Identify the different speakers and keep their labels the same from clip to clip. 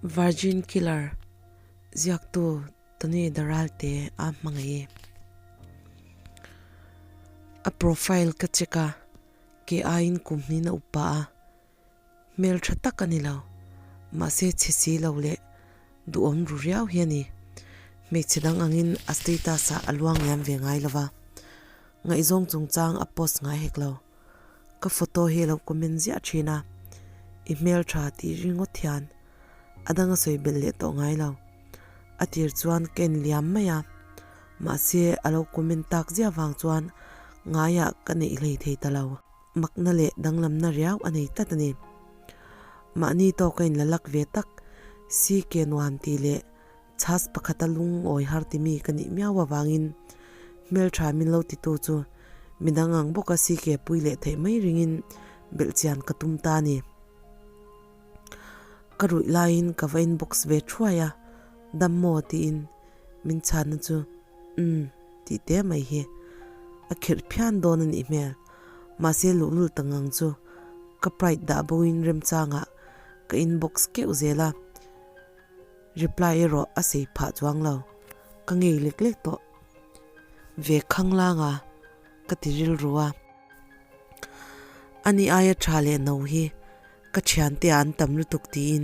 Speaker 1: Virgin Killer ziaktu Tony Daralte a hmangaih e. A profile ka check a, ke aiin kum hnin a upa a, hmel tha tak a ni lo, mahse chhe si lo leh duhawm ru riau hi a ni. Hmeichhe dang angin a status ah a luang liam ve ngai lo va, ngaihzawng chungchang a post ngai hek lo. Ka photo hi a lo comment ziah thin a, i hmeltha tih ringawt hian a dang a sawi belh leh tawh ngai lo. A tir chuan ka en liam mai a, mahse a lo comment tak ziah vang chuan ngaiah ka neih hlei thei ta lo. Makna leh danglamna riau a nei tlat a ni. Mahni tawka in la lak ve tak si ke nuam tih leh chhas pakhata lungawi har timi ka nih miau avangin hmeltha min lo titu chu midang ang bawka si ke pui leh theih mai ringin belhchian ka tum ta a ni. Ka ruih laiin ka va inbox ve thuai a, dam maw tiin min chhanna chu umm tih te mai hi a khirh phian dawn a nih hmel. Mahse luhlul ta ngang chu ka pride dah boin remchangah ka inbox keuh zel a, reply erawh a sei phah chuang lo. Ka ngei lek lek tawh ve khanglang a ka ti rilru a. Ani aia tha leh no hi ka thiante ah an tam lutuk tiin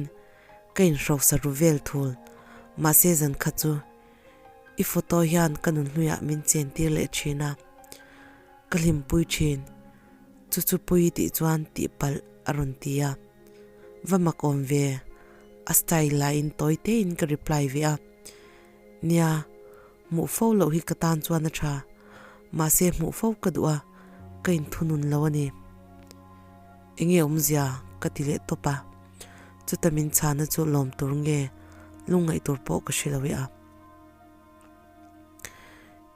Speaker 1: ka inhrosa ru vel thul. Mahse zan kha chu i photo hian ka nunhluiah min chen tir leh thin a, ka hlimpui thin. Chu chu pui tih chuan tihpalh a rawn ti a, va mak awm ve, a style lahin tawi tein ka reply ve a. Nia, hmuh fo loh hi ka tan chuan a tha, mahse hmuh fo ka duh a, ka inthunun lo a ni. Enge awmzia ka ti leh tawp a, chuta min chhana chu lawm tur nge lungngaih tur pawh ka hre lo e a.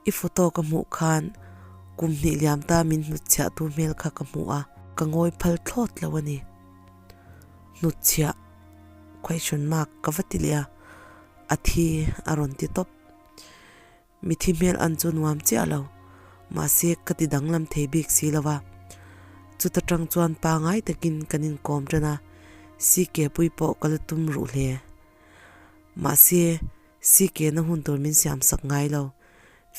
Speaker 1: I photo ka hmuh khan kum hnih liam ta min hnutchhiah tu hmel kha ka hmu a, ka ngawi phal thlawt lo a ni. Hnutchhiah question mark ka va ti leh a, a thi a rawn ti tawp. Mithi hmel an chu nuam chiah lo, mahse ka ti danglam thei bik si lo va. Chuta tang chuan pangai takin kan inkawm tan a, CK pui pawh ka la tum ruh hle. Mahse CK na hun tur min siam sak ngai lo.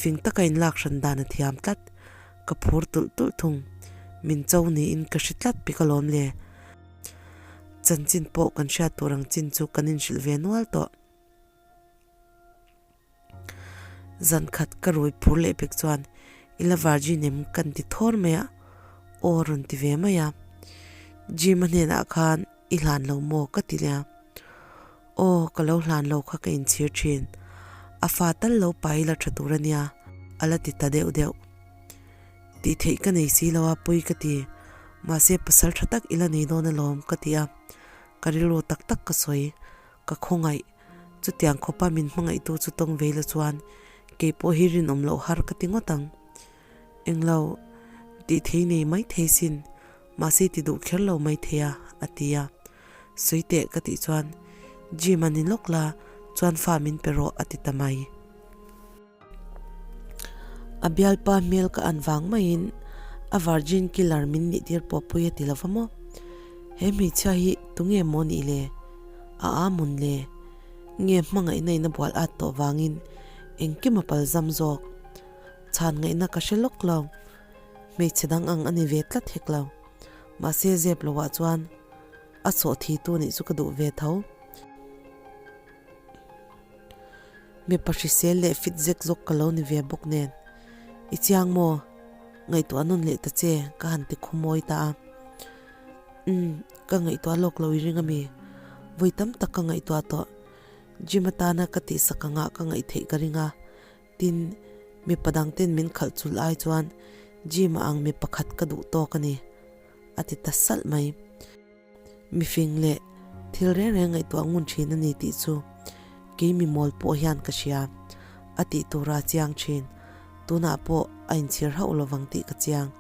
Speaker 1: Fing taka inlak hran dan a thiam tlat. Ka phur tulh tulh thung. Min cho niin ka hre tlat bik alawm le. Chanchin pawh kan hriat tur ang chin chu kan inhrilh ve nual tawh. Zan khat ka rui phur leh pek chuan i la virgin em kan ti thawr mai a, aw rawn ti ve mai a. Jim-a hnenah khan i hlan lo maw ka ti leh a, aw ka lo hlan lo kha ka inchhir thin, a fa tal lo pai la tha tur a nia a la ti ta deuh deuh. Tih theih ka nei si lo a pawi ka ti, mahse pasal tha tak i la nei dawn alawm ka ti a, ka rilru tak tak ka sawi, ka khawngaih. Chutiang khawpa min hmangaihtu chu tawng vei la chuan kei pawh hi rinawm loh har ka ti ngawt ang. Englo, tih thei nei mai thei sin, mahse ti duh kher lo mai thei a, a ti a. Sawi teh ka tih chuan Jim a ni lawk la, chuan fa min pe rawh a ti ta mai. A bialpa hmel ka an vang maiin a virgin killer min nih tir pawh pui a ti lo va maw? He hmeichhia hi tunge maw nih le? A a mun le? Nge hmangaihna in a bual at tawh vangin engkim a pal zam zawk? Chhan ngaihna ka hre lawk lo. Hmeichhe dang ang a ni ve tlat hek lo. Mahse zep loah chuan a sawh thi tu nih chu ka duh ve tho. Mipa hrisel leh fit zek zawk ka lo ni ve bawk nen, I chiang maw? Ngaihtuah nawn leh ta che, ka han ti khumawi ta a. Umm, ka ngaihtuah lawk lo i ring ami? Vawi tam tak ka ngaihtuah tawh. Gym atana ka tihsak angah ka ngaih theih ka ring a, tin, mipa dangten min khalh chul ai chuan gym a ang mi pakhat ka duh tawk a ni, a ti ta salh mai. Mifing leh thil reng reng ngaihtuah ngun thin a ni tih chu kei mi mawl pawh hian ka hria. A tih tura chiang thin. Tunah pawh a inchhir hauh lovang tih ka chiang.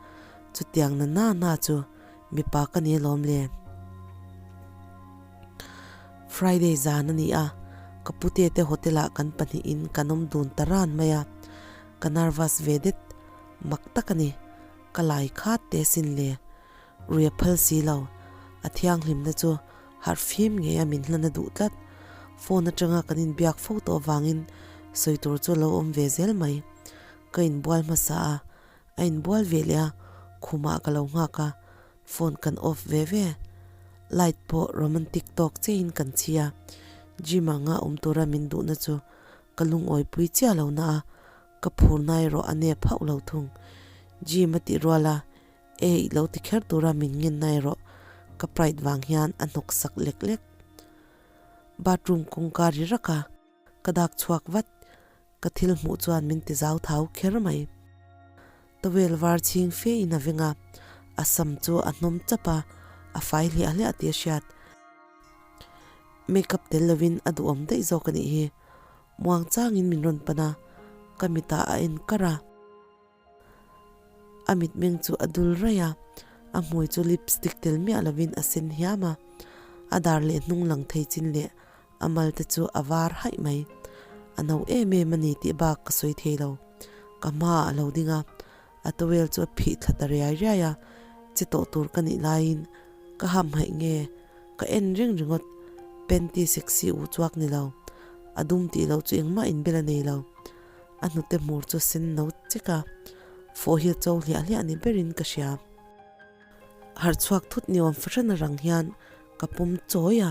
Speaker 1: Chutiang na na na chu mipa ka ni alawm le. Friday zan a ni a, ka pute te hotel ah kan pahnihin kan awm dun ta ran mai a. Ka nervous ve det mak tak a ni. Ka lai khat te sin le. Rui a phal si lo, a thianghlimna chu harh fim ngei a min hlan a duh tlat. Phone atanga kan inbiak fo tawh avangin sawi tur chu a lo awm ve zel mai. Ka inbual hmasa a, a inbual ve leh a, khumah ka lo nghak a, phone kan off ve ve. Light pawh romantic tawk chiahin kan chhi a, gym anga awm tura min duhna chu ka lungawipui chiah lo na a, ka phurna erawh a nep hauh lo thung. Gym a tih rual a, E i lo ti kher tura min ngen na erawh ka pride vang hian a hnawk sak lek lek. Bathroom kawngka ri rak a, ka dak chhuak vat. Ka thil hmuh chuan min ti zau thau kher mai. Towel var chhing fe in a veng a, a sam chu a hnawm chap a, a fai hliah hliah tih a hriat. Makeup tel lovin a duhawm daih zawk a nih hi. Muang changin min rawn pan a, ka mitah a en kar a. A mitmeng chu a dul raih a, a hmui chu lipstick tel miah lovin a sen hiam a, a dar leh hnung lang thei chin leh a mal te chu a var haih mai. A no em em a ni tih bak ka sawi thei lo. Ka hmaah a lo ding a, a towel chu a phih thla ta riai riai a, che tawh tur ka nih laiin ka hamhaih nge ka en reng ringawt, panty sexy u chuak ni lo, a dum tih loh chu engmah inbel a nei lo. A hnute hmur chu sen no chek a, fawh hi a cho hliah hliah ni berin ka hria. Harh chhuak thut ni awm fahran a rang hian ka pawm chawi a,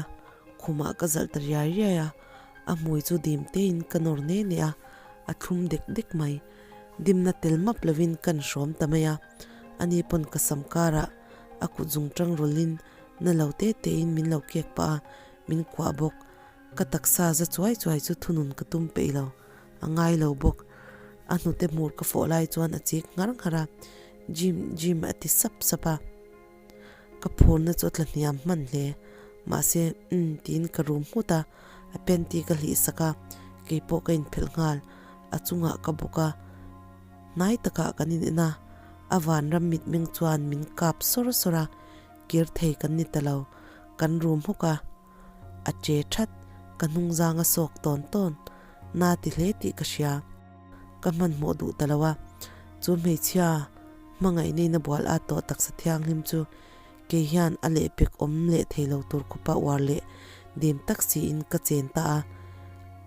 Speaker 1: khumah ka zalh ta riai riai a, a hmui chu dim tein ka nawr ne ne a, a thlum dek dek mai. Dimna tel map lovin kan hrawm ta mai a, ani pawn ka sam karah a kut zung tang rawlhin na lo te tein min lo kek pah a, min kuah bawk. Ka taksa za chuai chuai chu thunun ka tum peih lo. A ngai lo bawk. A hnute hmur ka fawh lai chuan a chik nghar nghar a, Jim, Jim a ti sap sap a. Ka phurna chu a tla hniam hman hle. Mahse, umm tiin ka rum nghut a, a panty ka hlih sak a, keipawh ka inphelh nghal. A chungah ka bawk a, hnai takah kan in en a, a vanram mitmeng chuan min kap sawr sawr a, kir thei kan ni ta lo. Kan rum hawk a. A che that, ka hnungzang a sawk tawn tawn, na ti hle tih ka hria. Ka hmanhmawh duh ta lo a, chu hmeichhia hmangaihna in a bual at tawh taksa thianghlim chu kei hian a lehpek awm leh thei lo tur khawpa uar leh dim tak siin ka chen ta a,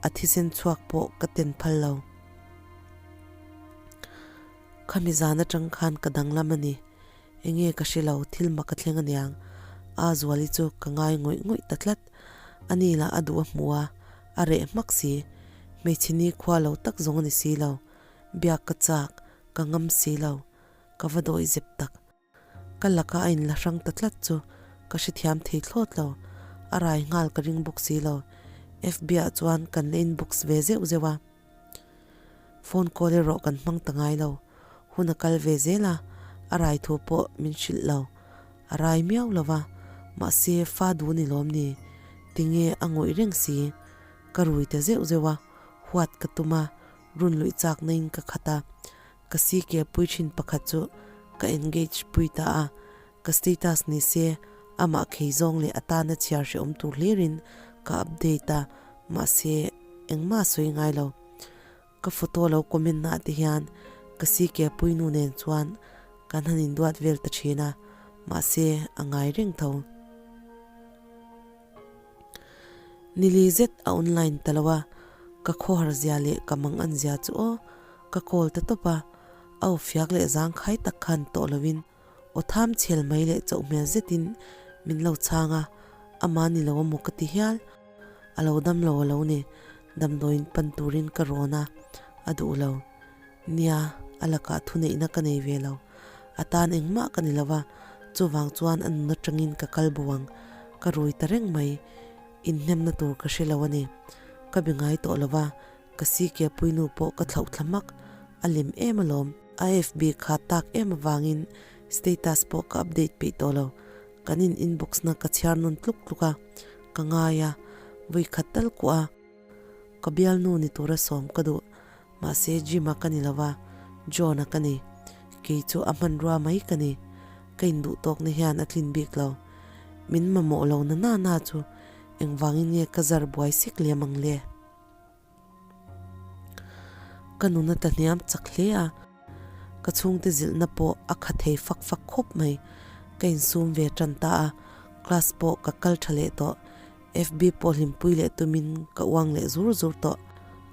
Speaker 1: a thisen chhuak pawh ka ten phal lo. Khami zan atang khan ka danglam a ni. Enge ka hre lo, thil mak a thleng aniang. A Zuali chu ka ngai ngawih ngawih ta tlat. Ani lah a duh a hmu a, a reh hmak si. Hmeichhe ni khua lo tak zawng a ni si lo. Biak ka chak, ka ngam si lo. Ka va dawi zep tak. Ka laka a inla hrang ta tlat chu ka hrethiam thei thlawt lo. A rai nghal ka ring bawk si lo. FB ah chuan kan la inbox ve zeuh zeuh a. Phone call erawh kan hmang ta ngai lo. Hun a kal ve zel a, a rai thu pawh min hrilh lo. A rai miau lo va, mahse fa duh ni lawm ni? Tinge a ngawih reng si? Ka rui ta zeuh zeuh a, huat ka tum a, run luih chak na in ka khat a. Ka CK pui thin pakhat chu ka engage pui ta a, ka status ni se amah khei zawng leh atana chhiar hrehawm tur hlir in ka update a, mahse engmah a sawi ngai lo. Ka photo lo comment na te hian ka CK pui nu nen chuan kan han induat vel ta thin a, mahse a ngai reng tho. Nili zet a online ta lo a, ka khawhar zia leh ka mang an zia chu aw, ka call ta tawp a, a aw fiak leh zangkhai tak khan tawh lovin aw tham chhel mai leh chauh hmel zetin min lo chhang a, amah ni lo amaw ka ti hial, a lo dam lo a lo ni, damdawiin pan turin ka rawn a, a duh lo. Nia, a lakah thuneihna ka nei ve lo. A tan engmah ka ni lo va, chuvang chuan a nun atangin ka kal bo ang. Ka rui ta reng mai. Inhnemna tur ka hre lo a ni. Ka be ngai tawh lo va, ka CK puinu pawh ka thlauh thla hmak. A lem em alawm. A FB kha tak em avangin status pawh ka update peih tawh lo. Kan in inbox na ka chhiar nawn tluk tluk a, ka ngai a, vawikhat tal kuah a. Ka bialnu ni tura sawm ka duh. Mahse Jim-a ka ni lova, John-a ka ni. Kei chu a hmanrua mai ka ni. Ka induh tawkna hian a tlin bik lo. Min mamawh lo na na na chu engvangin nge ka zar buai sek lem ang le? Ka nun a tla hniam chak hle a, ka chhungte zilhna pawh a kha thei fak fak khawp mai. Ka insum ve tan ta a, class pawh ka kal tha leh tawh. FB pawh hlimpui leh tumin ka uang leh zur zur tawh.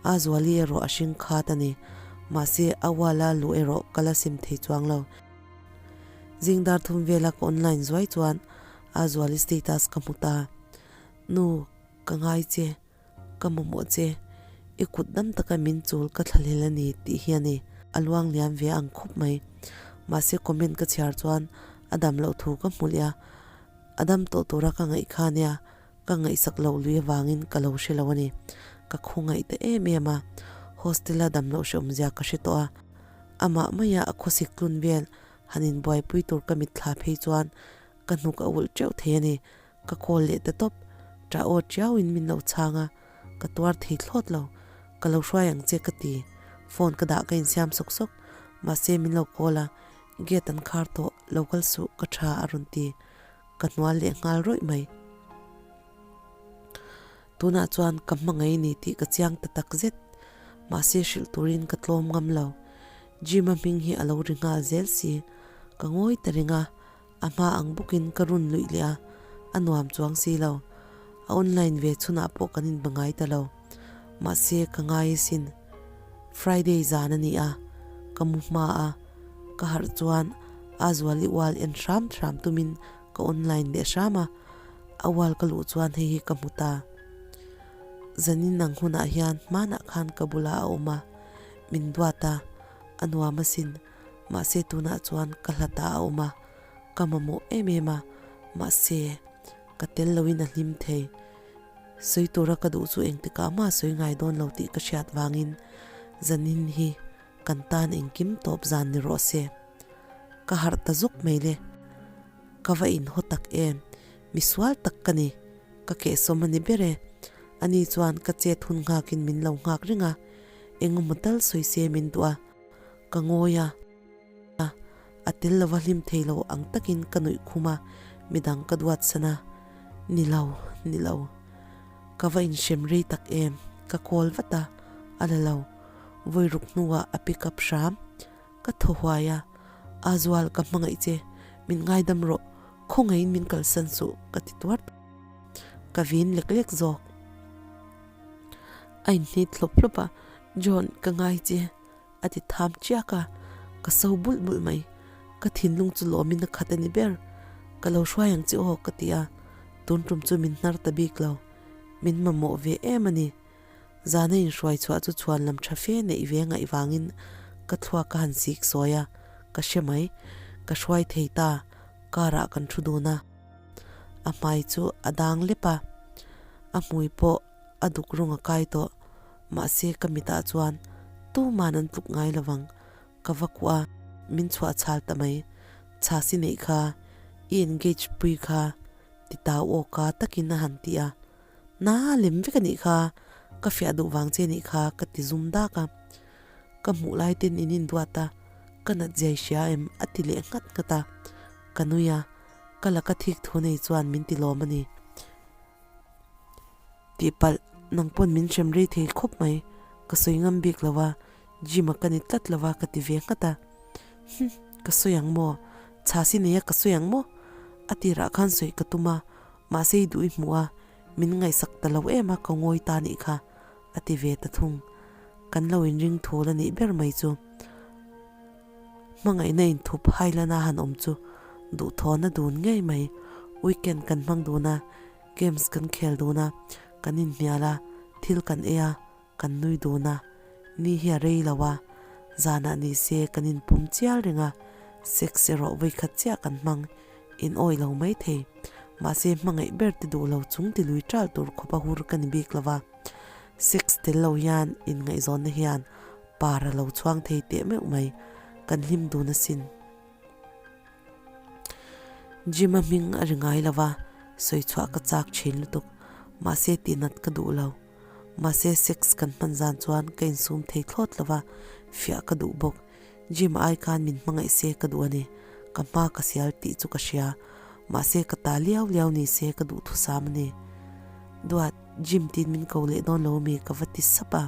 Speaker 1: A Zuali erawh a hring khat a ni. Mahse, a wall-a luh erawh ka la sim thei chuang lo. Zing dar thum vela ka online zuai chuan a Zuali status ka hmu ta. Nu, ka ngai che. Ka mamawh che. I kut dam taka min chul ka thlahlel a ni tih hi a ni. A luang liam ve ang khawp mai. Mahse, comment ka chhiar chuan a dam loh thu ka hmu leh a. A dam tawh tura ka ngaih kha nia, ka ngaihsak loh lui avangin ka lo hre lo a ni. Ka khawngaih ta em em a, hostel-a dam loh hrehawmzia ka hre tawh a. Amah maia a khawsik tlun vel han inbuaipui tur ka mitthla phei chuan ka hnuk a ulh teuh thei a ni. Ka call leh ta tawp, ṭah aw ṭiauin min lo chhang a, ka tuar thei thlawt lo. Ka lo hruai ang che ka ti. Phone ka dah ka insiam sawk sawk, mahse min lo call a, Gate an khar tawh, lo kal suh ka tha a rawn ti. Ka hnual leh nghal rawih mai. Tunah chuan ka hmangaih ni tih ka chiang ta tak zet. Mahse hrilh turin ka tlawm ngam lo. Jim-a hming hi a lo ri nghal zel si. Ka ngawi ta reng a, a hma ang bawkin ka run luih leh a, a nuam chuang si lo. A online ve chhunah pawh kan inba ngai ta lo. Mahse ka ngai asin. Friday zan a ni a, ka mu hma a, ka harh chuan a zuali ual en hram hram tumin ka online leh hram a, a ual ka luh chuan hei hi ka hmu ta. Zanin ang hunah hian hmanah khan ka bulah a awm a, min duat a, a nuam asin, mahse tunah chuan ka hlatah a awm a, ka mamawh em em a, mahse ka tel loin a hlim thei. Sawi tura ka duh chu engtikah mah sawi ngai dawn lo tih ka hriat vangin zanin hi kan tan engkim tawp zan ni rawh se. Ka harh ta zuk mai le. Ka va inhaw tak em? Misual tak ka ni. Ka kehsawm a ni ber e. Ani chuan ka chet hun nghakin min lo nghak reng a, engemaw tal sawi se min duh a, ka ngawi a. A tel lova hlim thei lo ang takin ka nuih khum a, midang ka duat san a, Ni lo, ni lo. Ka va inhrem rei tak em, ka call vat a, a la lo. Vawi ruk hnuah a pick up hram. Ka thaw huai a, Azual ka hmangaih che, min ngaidam rawh, khawngaihin min kalsan suh ka ti tuar. Ka vin lek lek zawk. A inhnit hlawp hlawp a, John ka ngai che. A ti tham chiak a, ka so bulh bulh mai. Ka thinlung chu lawmin a khat a ni ber. Ka lo hruai ang che aw ka ti a, tun tum chu min hnar ta bik lo. Min mamawh ve em a ni. Zana inhruai chhuah chu chhuan lam tha fe neih ve ngaih vangin ka thluak ka han sik sawi a, ka hre mai. Ka hruai thei ta, car ah kan thu dun a. A hmai chu a dang lep a, a hmui pawh a duk rawng a kai tawh. Mahse ka mitah chuan tuman an tluk ngai lovang, ka va kuah a, min chhuah chhal ta mai. Chhasi neih kha, i engage pui kha ti tau aw ka takin a han ti a, Na lem vek a nih kha, ka fiah duh vang che nih kha ka ti zum dak a. Ka hmuh lai ten in induat a, ka nat zia i hria em a ti leh nghat nghat a, ka nui a, ka laka thik thu nei chuan min ti lawm a ni. Tihpalh, nang pawn min hrem rei thei khawp mai, ka sawi ngam bik lo a, gym a ka ni tlat lo a ka ti ve nghat a. Hum, ka sawi ang maw? Chhasi nei a ka sawi ang maw? A tirah khan sawi ka tum a, mahse i duh i hmuh a, min ngaihsak ta lo em a ka ngawi ta nih kha, a ti ve ta thung. Kan lo inring thul a nih ber mai chu. Hmangaihna inthup hailana han awm chu duhthawhna dun ngei mai. Weekend kan hmang dun a, Games kan khel dun a, kan inhnial a, thil kan ei a, kan nui dun a, ni hi a rei lo a, zanah ni se kan inpum chial reng a, sex erawh vawikhat chiah kan hmang, in awih lo mai thei. Mahse hmangaih ber ti duh lo chung ti lui ṭal tur khawp a hur ka ni bik lo va, sex tel lo hian inngaihzawnna hian par a lo chhuang thei teh meuh mai, kan hlim dun asin. Jim-a hming a ri ngai lo va, sawi chhuah ka chak thin lutuk. Mahse tihnat ka duh lo. Mahse sex kan hman zan chuan ka insum thei thlawt lo va, fiah ka duh bawk. Jim-a ai khan min hmangaih se ka duh a ni. Ka hma ka sial tih chu ka hria. Mahse ka ta liau liau ni se ka duh thusam a ni. Duat, Jim tiin min ko leh dawn lo ami ka va ti sap a.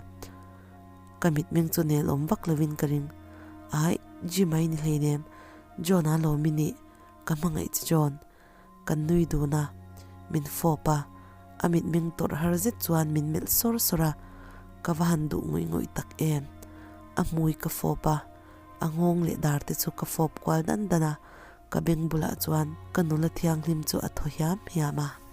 Speaker 1: Ka mitmeng chu nel awm vak lovin ka ring. Aih, Jim a i ni hleinem, John a lawm i nih, ka hmangaih che John. Kan nui dun a, min fawp a, A mitmeng tawrh har zet chuan min melh sawr sawr a, ka va han duh ngawih ngawih tak em. A hmui ka fawp a, a nghawng leh dar te chu ka fawp kual dan dan a, ka beng bulah chuan ka nula thianghlim chu a thaw hiam hiam a.